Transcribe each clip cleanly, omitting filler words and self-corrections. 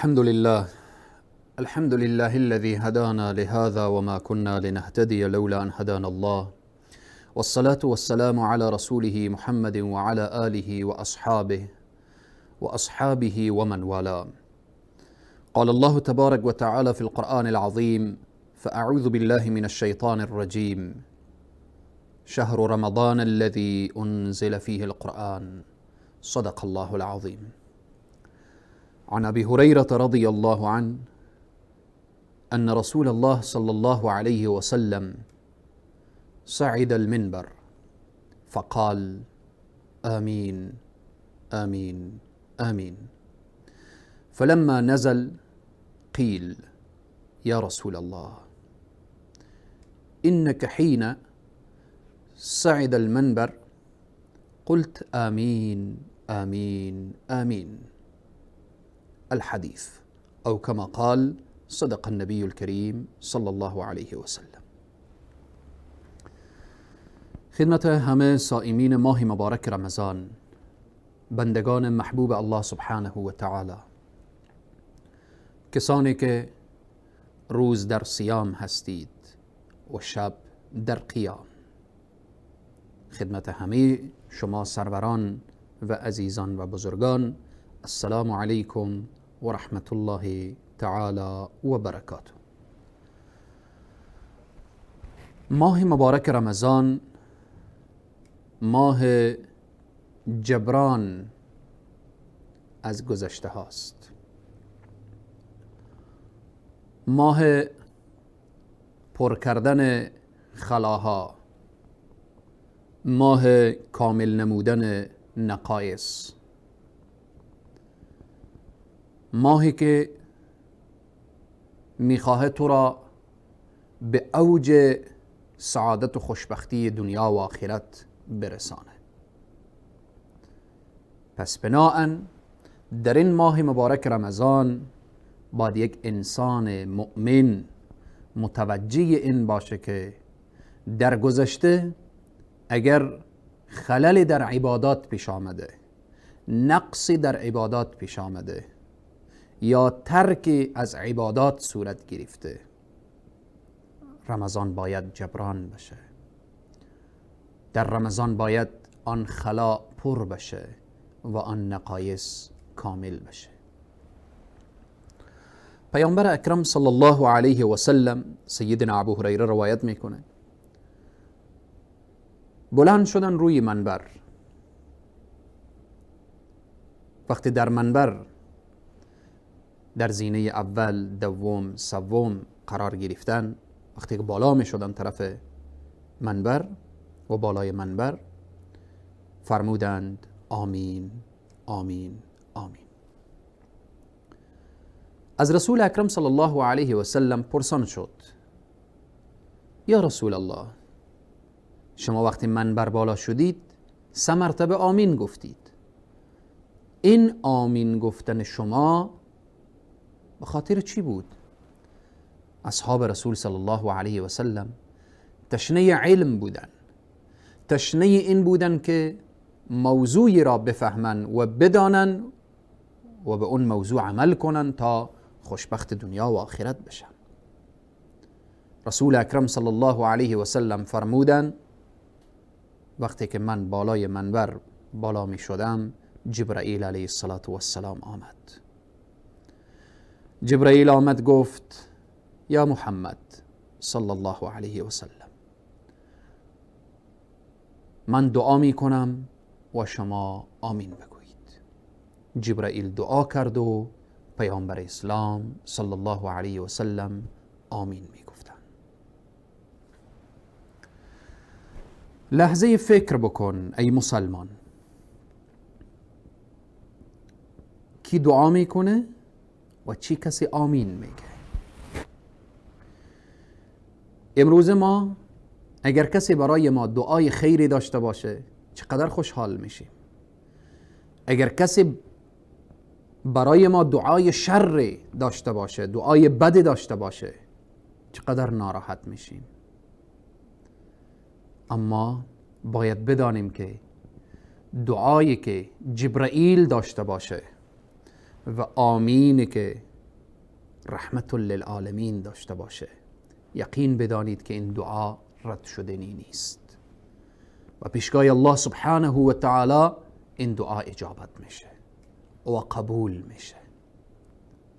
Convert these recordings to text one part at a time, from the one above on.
الحمد لله، الحمد لله الذي هدانا لهذا وما كنا لنهتدي لولا أن هدانا الله، والصلاة والسلام على رسوله محمد وعلى آله وأصحابه ومن والاه. قال الله تبارك وتعالى في القرآن العظيم: فأعوذ بالله من الشيطان الرجيم، شهر رمضان الذي أنزل فيه القرآن، صدق الله العظيم. عن أبي هريرة رضي الله عنه أن رسول الله صلى الله عليه وسلم صعد المنبر فقال: آمين آمين آمين. فلما نزل قيل: يا رسول الله، إنك حين صعد المنبر قلت آمين آمين آمين. الحديث، أو كما قال صدق النبي الكريم صلى الله عليه وسلم. خدمت همه صائمین ماه مبارک رمضان، بندگان محبوب الله سبحانه و تعالی، کسانی که روز در صیام هستید و شب در قیام، خدمت همه شما سروران و عزیزان و بزرگان، السلام علیکم و رحمت الله تعالی و برکاته. ماه مبارک رمضان ماه جبران از گذشته هاست، ماه پر کردن خلاها، ماه کامل نمودن نقایص، ماهی که میخواهد تو را به اوج سعادت و خوشبختی دنیا و آخرت برسانه. پس بناءً در این ماه مبارک رمضان باید یک انسان مؤمن متوجه این باشه که در گذشته اگر خلل در عبادات پیش آمده، نقصی در عبادات پیش آمده یا ترک از عبادات صورت گرفته، رمضان باید جبران بشه. در رمضان باید آن خلا پر بشه و آن نقایص کامل بشه. پیامبر اکرم صلی الله علیه و سلم، سیدنا ابو هریره روایت میکنه، بلند شدن روی منبر. وقتی در منبر در زینه اول، دوم، سوم قرار گرفتن، وقتی که بالا می شدن طرف منبر و بالای منبر، فرمودند آمین آمین آمین. از رسول اکرم صلی الله علیه و سلم پرسان شد: یا رسول الله، شما وقتی منبر بالا شدید سه مرتبه آمین گفتید، این آمین گفتن شما به خاطر چی بود؟ اصحاب رسول صلی الله علیه و سلم تشنه علم بودن، تشنه این بودن که موضوعی را بفهمن و بدانن و به اون موضوع عمل کنن تا خوشبخت دنیا و آخرت بشن. رسول اکرم صلی الله علیه و سلم فرمودن وقتی که من بالای منبر بالا می شدم، جبرائیل علیه السلام آمد. جبرائیل آمد گفت: یا محمد صلی الله علیه و سلم، من دعا می کنم و شما آمین بگویید. جبرائیل دعا کرد و پیامبر اسلام صلی الله علیه و سلم آمین می گفتن. لحظه فکر بکن ای مسلمان، کی دعا میکنه و چی کسی آمین میگه؟ امروز ما اگر کسی برای ما دعای خیری داشته باشه چقدر خوشحال میشیم، اگر کسی برای ما دعای شر داشته باشه، دعای بد داشته باشه، چقدر ناراحت میشیم. اما باید بدانیم که دعایی که جبرائیل داشته باشه و آمینی که رحمت للعالمین داشته باشه، یقین بدانید که این دعا رد شدنی نیست و پیشگاه الله سبحانه و تعالی این دعا اجابت میشه و قبول میشه.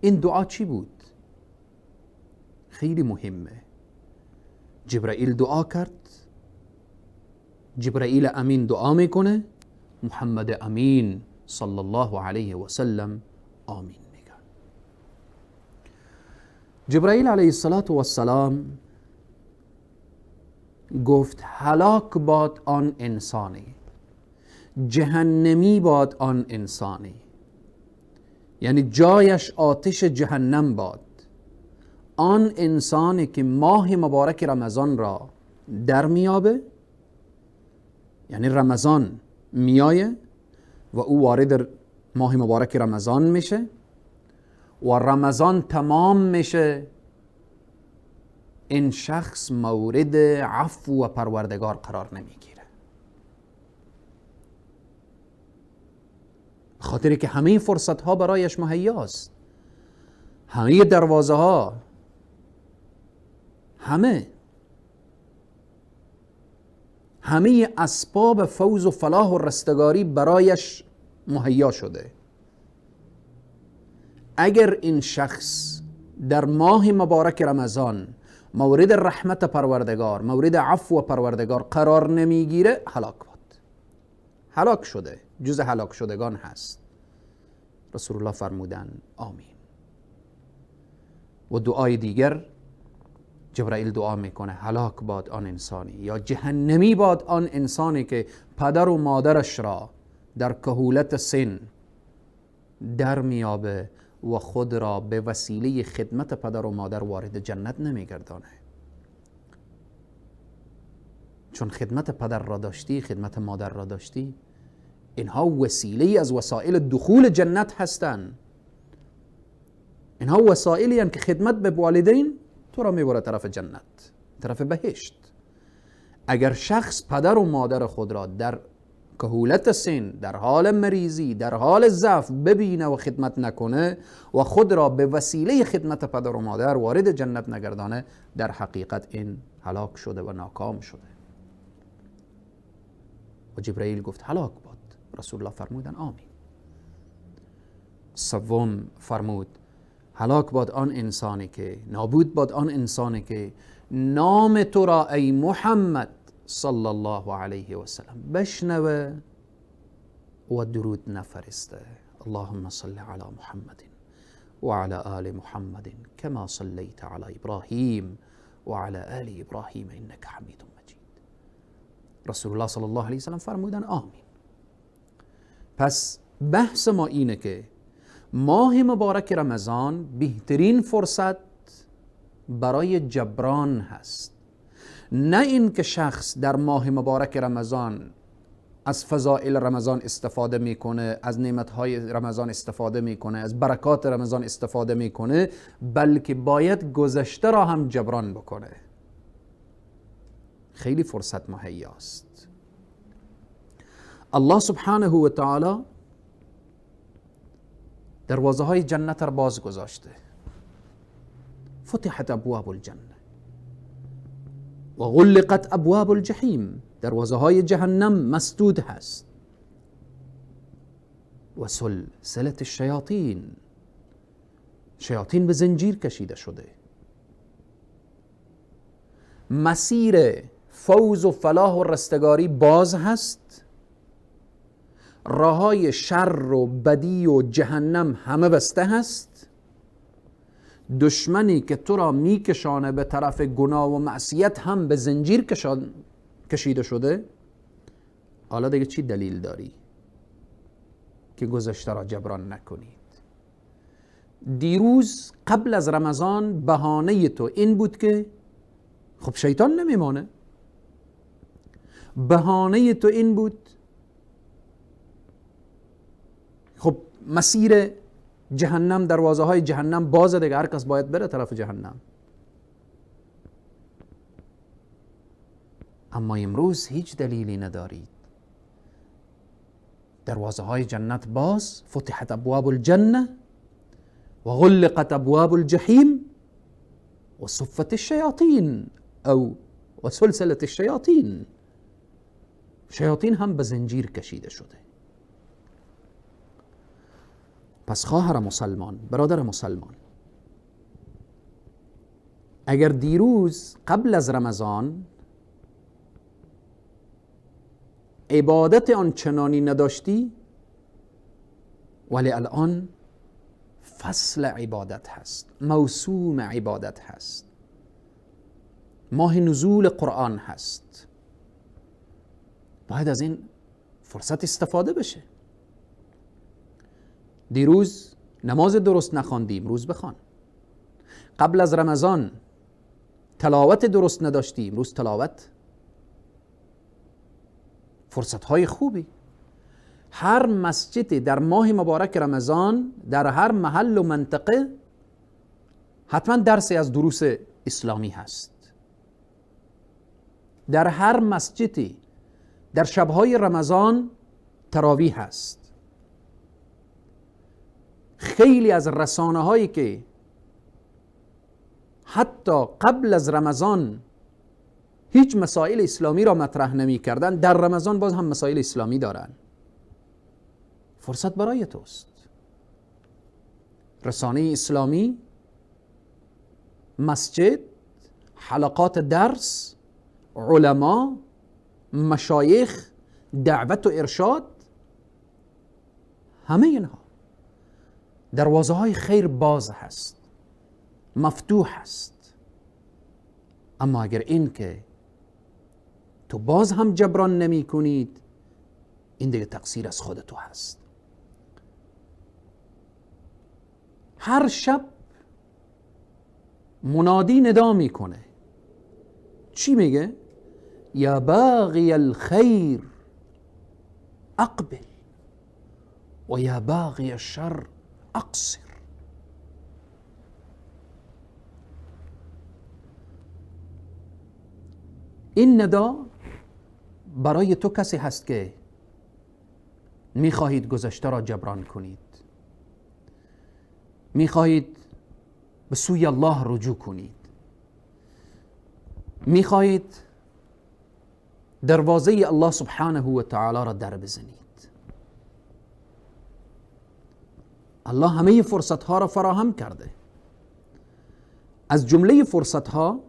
این دعا چی بود؟ خیلی مهمه. جبرائیل دعا کرد، جبرائیل امین دعا میکنه، محمد امین صلی الله علیه و سلم آمین میگن. جبرائیل علیه السلام گفت هلاک باد آن انسانی، جهنمی باد آن انسانی، یعنی جایش آتش جهنم باد آن انسانی که ماه مبارک رمضان را در میابه، یعنی رمضان میایه و او وارد ماه مبارک رمضان میشه و رمضان تمام میشه، این شخص مورد عفو و پروردگار قرار نمیگیره، خاطری که همه فرصت ها برایش مهیاست، همه دروازه ها، همه اسباب فوز و فلاح و رستگاری برایش مهیا شده. اگر این شخص در ماه مبارک رمضان مورد رحمت پروردگار، مورد عفو پروردگار قرار نمیگیره، هلاک باد، هلاک شده، جز هلاک شدگان هست. رسول الله فرمودن آمین. و دعای دیگر جبرائیل دعا میکنه هلاک باد آن انسانی یا جهنمی باد آن انسانی که پدر و مادرش را در کهولت سن در میابه و خود را به وسیله خدمت پدر و مادر وارد جنت نمیگردانه. چون خدمت پدر را داشتی، خدمت مادر را داشتی، اینها وسیله از وسایل دخول جنت هستند. اینها وسایلی هستند که خدمت به والدین تو را میبره طرف جنت، طرف بهشت. اگر شخص پدر و مادر خود را در کهولت سن، در حال مریضی، در حال ضعف ببینه و خدمت نکنه و خود را به وسیله خدمت پدر و مادر وارد جنت نگردانه، در حقیقت این هلاک شده و ناکام شده. و جبرائیل گفت هلاک باد. رسول الله فرمودن آمین. سوم فرمود هلاک باد آن انسانی که، نابود باد آن انسانی که نام تو را ای محمد صلی الله علیه و سلم بشنوه و درود نفرسته. اللهم صل علی محمد و علی آل محمد کما صلیت علی ابراهیم و علی آل ابراهیم انک حمید مجید. رسول الله صلی الله علیه و سلم فرمودن آمین. پس بحث ما اینه که ماه مبارک رمضان بهترین فرصت برای جبران هست. نه اینکه شخص در ماه مبارک رمضان از فضائل رمضان استفاده میکنه، از نعمتهای رمضان استفاده میکنه، از برکات رمضان استفاده میکنه، بلکه باید گذشته را هم جبران بکنه. خیلی فرصت مهیاست. الله سبحانه و تعالی دروازه های جنت را باز گذاشته. فتحت ابواب الجنه و غلقت ابواب الجحیم. دروازه های جهنم مسدود هست. و سلسله الشیاطین، شیاطین به زنجیر کشیده شده. مسیر فوز و فلاح و رستگاری باز هست. راههای شر و بدی و جهنم همه بسته هست. دشمنی که تو را میکشانه به طرف گناه و معصیت هم به زنجیر کشیده شده. حالا دیگه چی دلیل داری که گذشته را جبران نکنید؟ دیروز قبل از رمضان بهانه تو این بود که خب شیطان نمیمانه. بهانه تو این بود خب مسیر جهنم، دروازه های جهنم بازه دیگه، هر کس باید بره طرف جهنم. اما امروز هیچ دلیلی ندارید. دروازه های جنت باز، فتحت ابواب الجنه و غلقت ابواب الجحیم و صفت الشیاطین او و سلسله الشیاطین. شیاطین هم به زنجیر کشیده شده. پس خواهر مسلمان، برادر مسلمان، اگر دیروز قبل از رمضان عبادت آنچنانی نداشتی، ولی الان فصل عبادت هست، موسوم عبادت هست، ماه نزول قرآن هست، باید از این فرصت استفاده بشه. دیروز نماز درست نخواندیم، امروز بخوان. قبل از رمضان تلاوت درست نداشتیم، امروز تلاوت. فرصت‌های خوبی. هر مسجدی در ماه مبارک رمضان در هر محل و منطقه حتما درسی از دروس اسلامی هست. در هر مسجدی در شب‌های رمضان تراویح هست. خیلی از رسانه هایی که حتی قبل از رمضان هیچ مسائل اسلامی را مطرح نمی کردن، در رمضان باز هم مسائل اسلامی دارن. فرصت برای توست. رسانه اسلامی، مسجد، حلقات درس، علما، مشایخ، دعوت و ارشاد، همه اینها دروازه های خیر باز هست، مفتوح هست. اما اگر این که تو باز هم جبران نمی کنید، این دیگه تقصیر از خود تو هست. هر شب منادی ندا میکنه. چی میگه؟ یا باغی الخیر اقبل و یا باغی الشر اقصر. این ندا برای تو کسی هست که میخواهید گذشته را جبران کنید، میخواهید به سوی الله رجوع کنید، میخواهید دروازه الله سبحانه و تعالی را در بزنید. الله همه فرصت ها را فراهم کرده. از جمله فرصت ها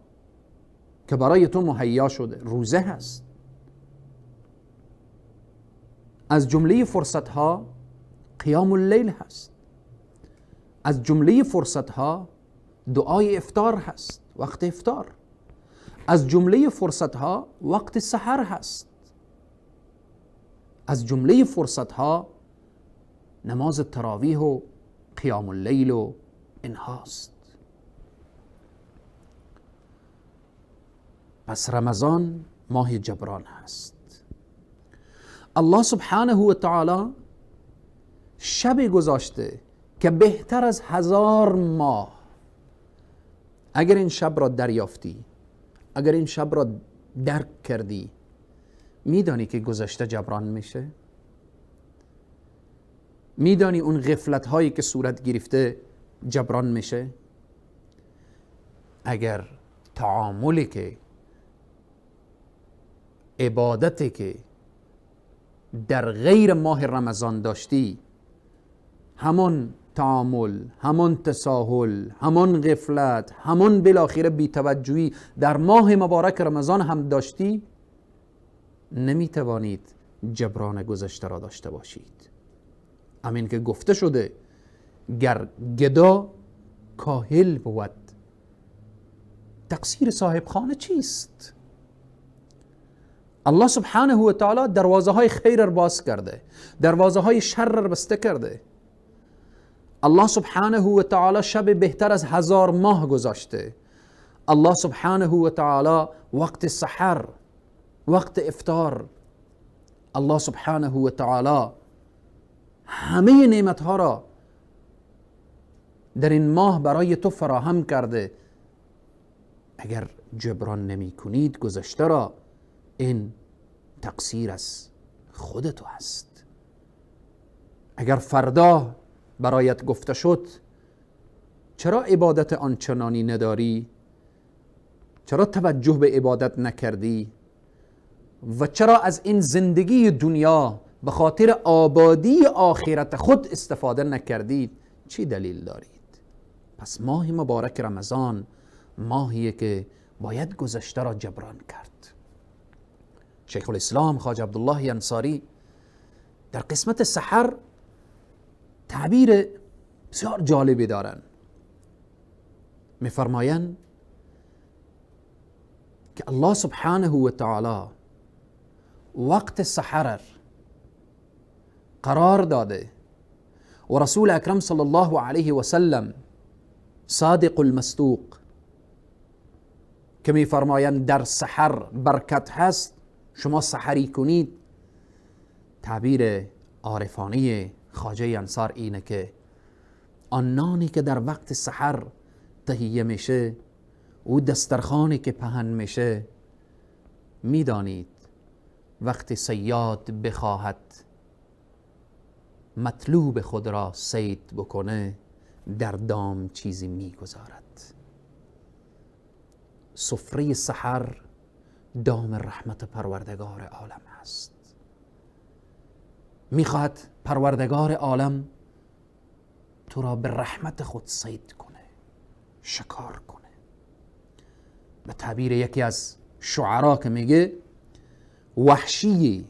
که برای تو مهیا شده روزه هست. از جمله فرصت ها قیام اللیل هست. از جمله فرصت ها دعای افطار هست، وقت افطار. از جمله فرصت ها وقت سحر هست. از جمله فرصت ها نماز تراویح و قیام اللیل و اینهاست. پس رمضان ماه جبران هست. الله سبحانه و تعالی شب گذاشته که بهتر از 1000 ماه. اگر این شب را دریافتی، اگر این شب را درک کردی، میدانی که گذشته جبران میشه؟ میدانی اون غفلت هایی که صورت گرفته جبران میشه؟ اگر تعاملی که، عبادتی که در غیر ماه رمضان داشتی، همان تعامل، همان تساهل، همان غفلت، همان بالاخره بی‌توجهی در ماه مبارک رمضان هم داشتی، نمیتوانید جبران گذشته را داشته باشید. همین که گفته شده گر گدا کاهل بود، تقصیر صاحب خانه چیست؟ الله سبحانه و تعالی دروازه های خیر را باز کرده، دروازه های شر را بسته کرده. الله سبحانه و تعالی شب بهتر از 1000 ماه گذاشته. الله سبحانه و تعالی وقت سحر، وقت افطار، الله سبحانه و تعالی همه نعمت ها را در این ماه برای تو فراهم کرده. اگر جبران نمی کنید گذشته را، این تقصیر از خود تو هست. اگر فردا برایت گفته شد، چرا عبادت آنچنانی نداری؟ چرا توجه به عبادت نکردی؟ و چرا از این زندگی دنیا به خاطر آبادی آخرت خود استفاده نکردید؟ چی دلیل دارید؟ پس ماه مبارک رمضان ماهیه که باید گذشته را جبران کرد. شیخ الاسلام خواجه عبدالله انصاری در قسمت سحر تعبیر بسیار جالبی دارن. میفرمایند که الله سبحانه و تعالی وقت سحر قرار داده و رسول اکرم صلی الله علیه و سلم صادق المصدوق که میفرمایند در سحر برکت هست، شما سحری کنید. تعبیر عارفانه خواجه انصار اینه که آن نانی که در وقت سحر تهیه میشه، او دسترخوانی که پهن میشه، میدانید وقتی صیاد بخواهد مطلوب خود را صید بکنه، در دام چیزی میگذارد. سفره سحر دام رحمت پروردگار عالم است. میخواهد پروردگار عالم تو را به رحمت خود صید کنه، شکار کنه. به تعبیر یکی از شعرا که میگه وحشی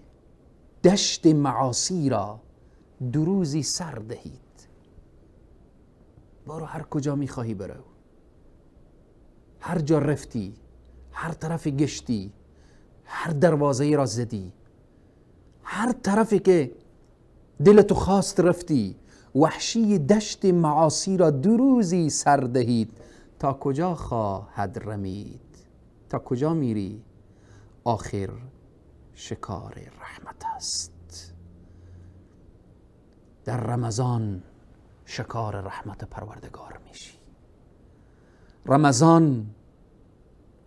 دشت معاصی را دروزی سر دهید. برو هر کجا میخواهی برو، هر جا رفتی، هر طرف گشتی، هر دروازه را زدی، هر طرفی که دل تو خواست رفتی، وحشی دشت معاصی را دروزی سر دهید. تا کجا خواهد رمید؟ تا کجا میری؟ آخر شکار رحمت است. در رمضان شکار رحمت پروردگار میشی. رمضان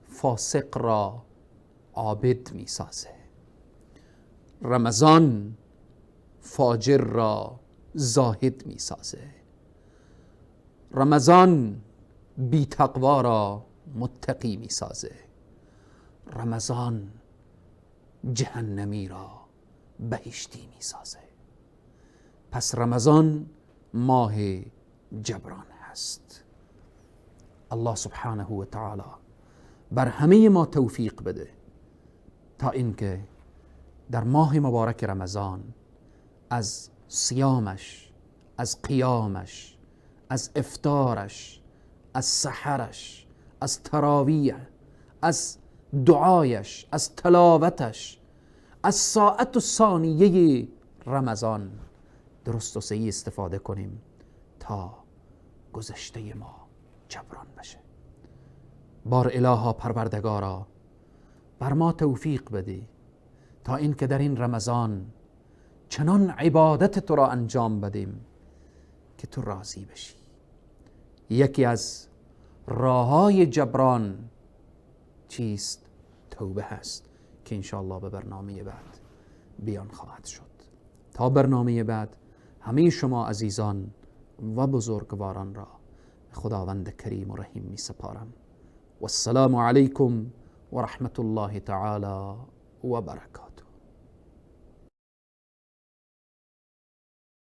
فاسق را عابد میسازه. رمضان فاجر را زاهد میسازه. رمضان بی تقوا را متقی میسازه. رمضان جهنمی را بهشتی میسازه. پس رمضان ماه جبران هست. الله سبحانه و تعالی بر همه ما توفیق بده تا اینکه در ماه مبارک رمضان از صیامش، از قیامش، از افطارش، از سحرش، از تراویح، از دعایش، از تلاوتش، از ساعت و ثانیه رمضان درست و صحیح استفاده کنیم تا گذشته ما جبران بشه. بار الها پروردگارا بر ما توفیق بده تا اینکه در این رمضان چنان عبادت تو را انجام بدیم که تو راضی بشی. یکی از راههای جبران چیست؟ توبه هست که انشاءالله به برنامه بعد بیان خواهد شد. تا برنامه بعد همه شما عزیزان و بزرگواران را خداوند کریم و رحیم می سپارم. والسلام علیکم و رحمت الله تعالی و برکاته.